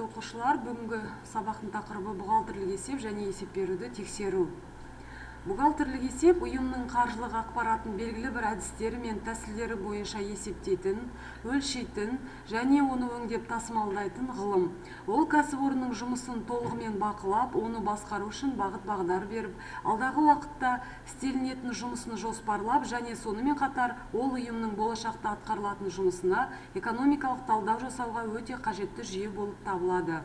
Құрметті оқушылар, бүгінгі сабақтың тақырыбы бухгалтерлік есеп және есеп беруді тексеру. Бухгалтерлік есеп ұйымның қаржылық ақпаратын белгілі бір әдістері мен тәсілдері бойынша есептейтін, өлшейтін және оны өңдеп тасымалдайтын ғылым. Ол кәсіпорынның жұмысын толығымен бақылап, оны басқару үшін бағыт-бағдар беріп, алдағы уақытта істелінетін жұмысын жоспарлап және сонымен қатар ол ұйымның болашақта атқарылатын жұмысына экономикалық талдау жасауға өте қажетті жүйе болып табылады.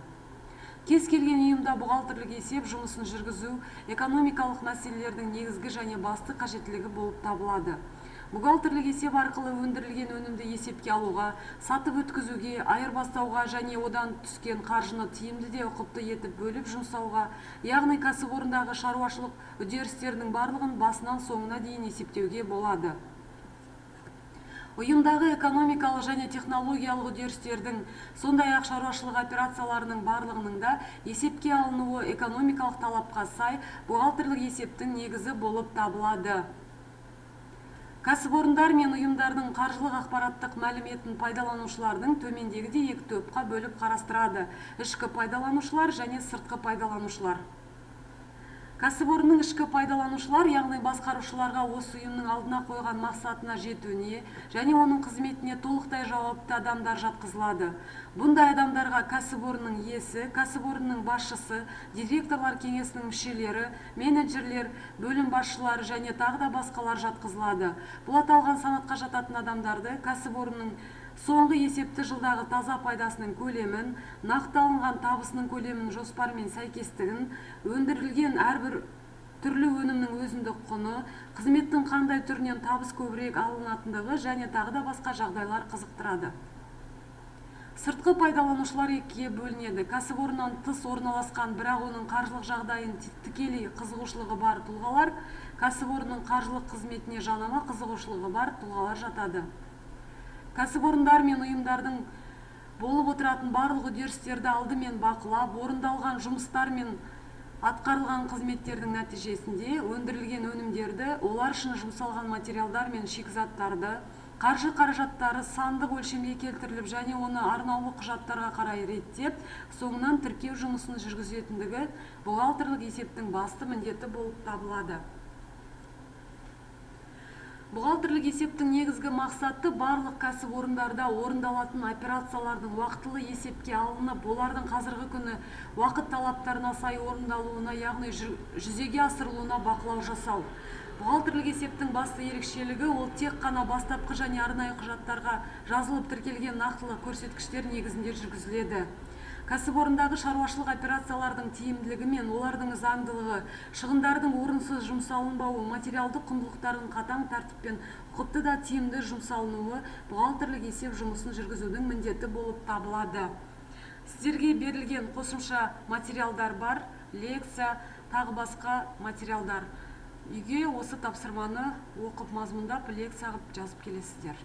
Кез келген ұйымда бухгалтерлік есеп жұмысын жүргізу экономикалық мәселелердің негізгі және басты қажеттілігі болып табылады. Бухгалтерлік есеп арқылы өндірілген өнімді есепке алуға, сатып өткізуге, айырбастауға және одан түскен қаржыны тиімді де ұқыпты етіп бөліп жұмсауға, яғни кәсіпорындағы шаруашылық үдерістерінің барлығын басынан соңына дейін есептеуге болады. Ұйымдағы экономикалық және технологиялық үдерістердің, сондай-ақ шаруашылық операцияларының барлығының да есепке алынуы экономикалық талапқа сай бухгалтерлік есептің негізі болып табылады. Кәсіпорындар мен ұйымдардың қаржылық ақпараттық мәліметін пайдаланушылардың төмендегідей екі топқа бөліп қарастырады: ішкі пайдаланушылар және сыртқы пайдаланушылар. Кәсіпорынның ішкі пайдаланушылар, яғни басқарушыларға осы ұйымның алдына қойған мақсатына жетуіне және оның қызметіне толықтай жауапты адамдар жатқызылады. Бұндай адамдарға кәсіпорынның иесі, кәсіпорынның басшысы, директорлар кеңесінің мүшелері, менеджерлер, бөлім басшылары және тағы да басқалар жатқызылады. Бұл аталған санатқа жататын адамдарды кәсіпорынның соңғы есепті жылдағы таза пайдасының көлемін, нақты алынған табысының көлемін жоспармен сәйкестігін, өндірілген әрбір түрлі өнімнің өзіндік құны, қызметтің қандай түрінен табыс көбірек алынатындығы және тағы да басқа жағдайлар қызықтырады. Сыртқы пайдаланушылар екіге бөлінеді. Кәсіпорыннан тыс орналасқан, бірақ оның қаржылық жағдайын тікелей қызығушылығы бар тұлғалар, кәсіпорынның қаржылық қызметіне жанама қызығушылығы бар тұлғалар жатады. Кәсіпорындар мен ұйымдардың болып отыратын барлық үдерістерді алдымен бақылап, орындалған жұмыстар мен атқарылған қызметтердің нәтижесінде өндірілген өнімдерді, олар үшін жұмсалған материалдар мен шикізаттарды, қаржы қаражаттары сандық өлшемге келтіріліп және оны арнаулы құжаттарға қарай реттеп, соңынан тіркеу жұмысын жүргізетіндігі бухгалтерлік есептің басты міндеті болып табылады. Бухгалтерлік есептің негізгі мақсаты барлық кәсіпорындарда орындалатын операциялардың уақытылы есепке алынып, олардың қазіргі күні уақыт талаптарына сай орындалуына, яғни жүзеге асырылуына бақылау жасау. Бухгалтерлік есептің басты ерекшелігі ол тек қана бастапқы және арнайы құжаттарға жазылып тіркелген нақтылы көрсеткіштер негізінде жүргізіледі. Кәсіпорындағы шаруашылық операциялардың тиімділігі мен олардың заңдылығы, шығындардың орынсыз жұмсалынбауы, материалдық құндылықтардың қатаң тәртіппен ұқыпты да тиімді жұмсалынуы бухгалтерлік есеп жұмысын жүргізудің міндеті болып табылады. Сіздерге берілген қосымша материалдар бар, лекция, тағы басқа материалдар. Үйге осы тапсырманы оқып, мазмұндап, лекция қылып жазып келесіздер.